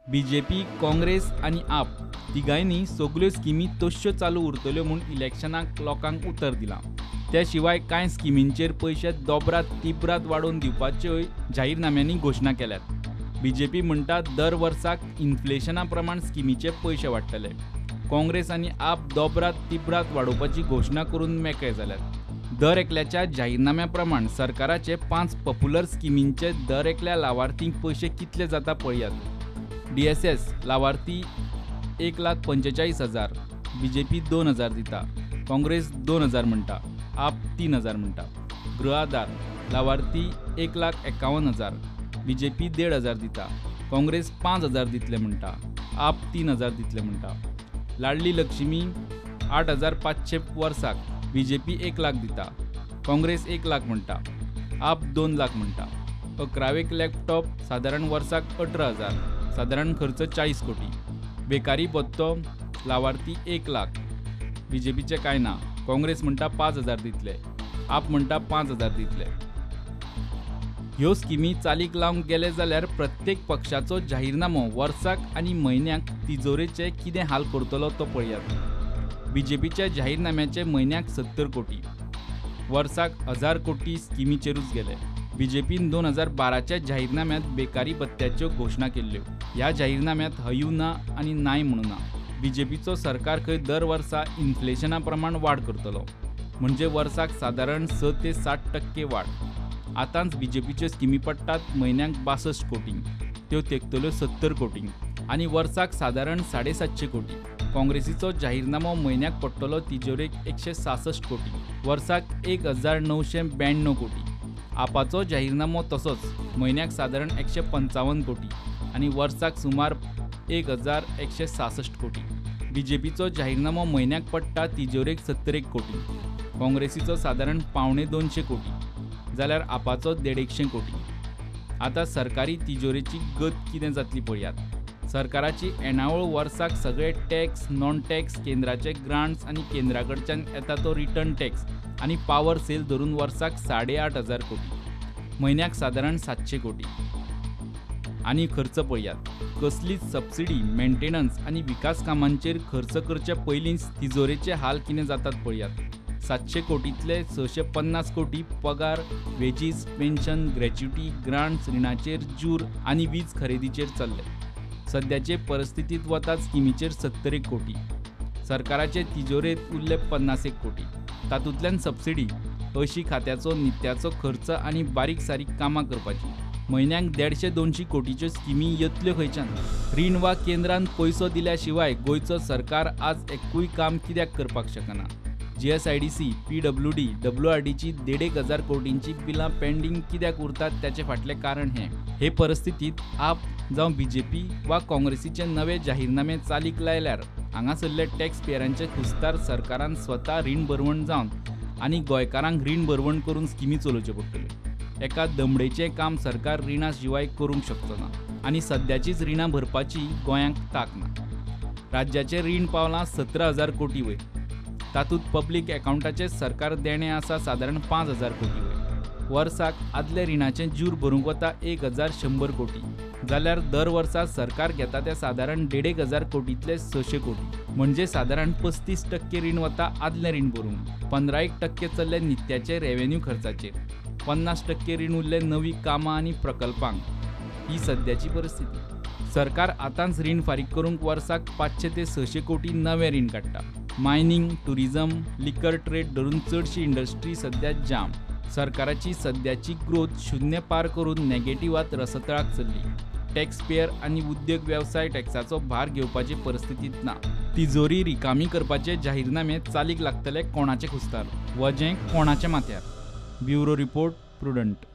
BJP, Congress आनी आप तिगांयनी सगल्यो स्किमी तश्यो चालू उरतल्यो म्हूण इलेक्शनाक लोकांक उतर दिलां. त्या शिवाय कांय स्किमींचेर पयशे दोबरात तिबरात वाडोवन दिवपाच्योय जाहीरनाम्यांनी घोशणा केल्यात. बीजेपी म्हणटा दर वर्साक इन्फ्लेशना प्रमाण स्किमीचे पयशे वाडटले. काँग्रेस आनी आप दोबरात तिबरात वाडोवपाची घोशणा करून मेकळे जाल्यात. दर एकल्याच्या जाहीरनाम्या प्रमाण सरकाराचे 5 पॉप्युलर स्किमींचे दर एकल्या लावार्थींक पयशे कितले जाता पळयात. DSS लावार्थी 1,45,000, बीजेपी 2,000 दिता, काँग्रेस 2,000 म्हणटा, आप 3,000 म्हणटा. गृह आधार लावार्थी 1,51,000, बीजेपी 1,500 दिता, काँग्रेस 5,000 दितले म्हणटा, आप 3,000 दितले म्हणटा. लाडली लक्ष्मी 8,500 वर्साक, बीजेपी 1 लाख दिता, काँग्रेस 1 लाख म्हणटा, आप 2 लाख म्हणटा. 11वेक लॅपटॉप सादारण वर्साक 18,000, सादारण खर्च 40 कोटी. बेकारी भत्तो लावार्थी 1 लाख, बीजेपीचे कांय ना, काँग्रेस म्हणटा 5,000 दितले, आप म्हणटा 5,000 दितले. ह्यो स्किमी चालीक लावंक गेले जाल्यार प्रत्येक पक्षाचो जाहीरनामो वर्साक आनी म्हयन्याक तिजोरेचे कितें हाल करतलो तो पळयात. बीजेपीच्या जाहीरनाम्याचे म्हयन्याक 70 कोटी, वर्साक 1,000 कोटी स्किमीचेरूच गेले. बीजेपीन 2012च्या जाहीरनाम्यांत बेकारी भत्त्याच्यो घोशणा केल्ल्यो. ह्या जाहीरनाम्यांत हयू ना आनी नाय म्हणू ना. बीजेपीचो सरकार खंय दर वर्सा इन्फ्लेशना प्रमाण वाड करतलो, म्हणजे वर्साक सादारण 6 ते 7% वाड. आतांच बीजेपीच्यो स्किमी पडटात म्हयन्याक 62 कोटी, त्यो तेकतल्यो 70 कोटी आनी वर्साक सादारण 750 कोटी. काँग्रेसीचो जाहीरनामो म्हयन्याक पडटलो तिजोरेक 166 कोटी, वर्साक 1,992 कोटी. आपाचो जाहीरनामो तसोच म्हयन्याक सादारण 155 कोटी आनी वर्साक सुमार 1,166 कोटी. बीजेपीचो जाहीरनामो म्हयन्याक पडटा तिजोरेक 71 कोटी, काँग्रेसीचो सादारण 175 कोटी, जाल्यार आपाचो 150 कोटी. आतां सरकारी तिजोरेची गत कितें जातली पळयात. सरकाराची येणावळ वर्साक सगळे टॅक्स, नॉन टॅक्स, केंद्राचे ग्रांट्स आनी केंद्रा कडच्यान येता तो रिटर्न टॅक्स आनी पावर सेल धरून वर्साक 8,500 कोटी, म्हयन्याक सादारण 700 कोटी. आनी खर्च पळयात. कसलीच सबसिडी, मेंटेनन्स आनी विकास कामांचेर खर्च करचे पयलींच तिजोरेचे हाल कितें जातात पळयात. 700 कोटींतले 650 कोटी पगार, वेजीस, पेन्शन, ग्रॅच्युटी, ग्रांट्स, रिणाचेर जूर आनी वीज खरेदीचेर चल्ले. सद्याचे परिस्थितींत वतात स्किमीचेर 71 कोटी, सरकाराचे तिजोरेंत उरले 51 कोटी. तातूंतल्यान सबसिडी, 80 खात्याचो नित्याचो खर्च आनी बारीक सारीक कामां करपाची. म्हयन्याक 150-200 कोटीच्यो स्किमी येतल्यो खंयच्यान? रीण वा केंद्रान पयसो दिल्या शिवाय गोंयचो सरकार आज एकूय काम कित्याक करपाक शकना? GSIDC, PWD, WRDची 1,500 कोटींची बिलां पेंडींग कित्याक उरतात त्याचे फाटलें कारण हें. हे परिस्थितींत आप जावं बीजेपी वा काँग्रेसीचे नवे जाहीरनामे चालीक लायल्यार हांगासरले टॅक्स पेयरांचे खुस्तार सरकारान स्वता रीण भरवण जावन आनी गोंयकारांक रीण भरवण करून स्किमी चलोवच्यो पडटल्यो. एका दमडेचें काम सरकार रिणा शिवाय करूंक शकचो ना आनी सद्याचीच रिणां भरपाची गोंयांक तांक ना. राज्याचें रीण पावलां 17,000 कोटी वयर, तातूंत पब्लीक एकावंटाचें सरकार देणें आसा सादारण 5,000 कोटी वयर. वर्साक आदले रिणाचें जूर भरूंक वता 1,100 कोटी, जाल्यार दर वर्सा सरकार घेता ते सादारण 1,500 कोटींतले 600 कोटी, म्हणजे सादारण 35% रीण वता आदलें रीण भरूंक. 15% चल्ले नित्याचे रेव्हेन्यू खर्चाचेर, 50% रीण उरले नवीं कामां आनी प्रकल्पांक. ही सद्याची परिस्थिती. सरकार आतांच रीण फारीक करूंक वर्साक 500 ते 600 कोटी नवें रीण काडटा. मायनींग, टुरिजम, लिकर ट्रेड धरून चडशी इंडस्ट्री सद्या जाम. सरकाराची सद्याची ग्रोथ 0 पार करून नेगेटिव्हात रसतळाक चल्ली. टॅक्स पेयर आनी उद्योग वेवसाय टॅक्साचो भार घेवपाचे परिस्थितींत ना. तिजोरी रिकामी करपाचे जाहीरनामे चालीक लागतले कोणाचे खुस्तार, वजें कोणाच्या माथ्यार. Bureau report, Prudent.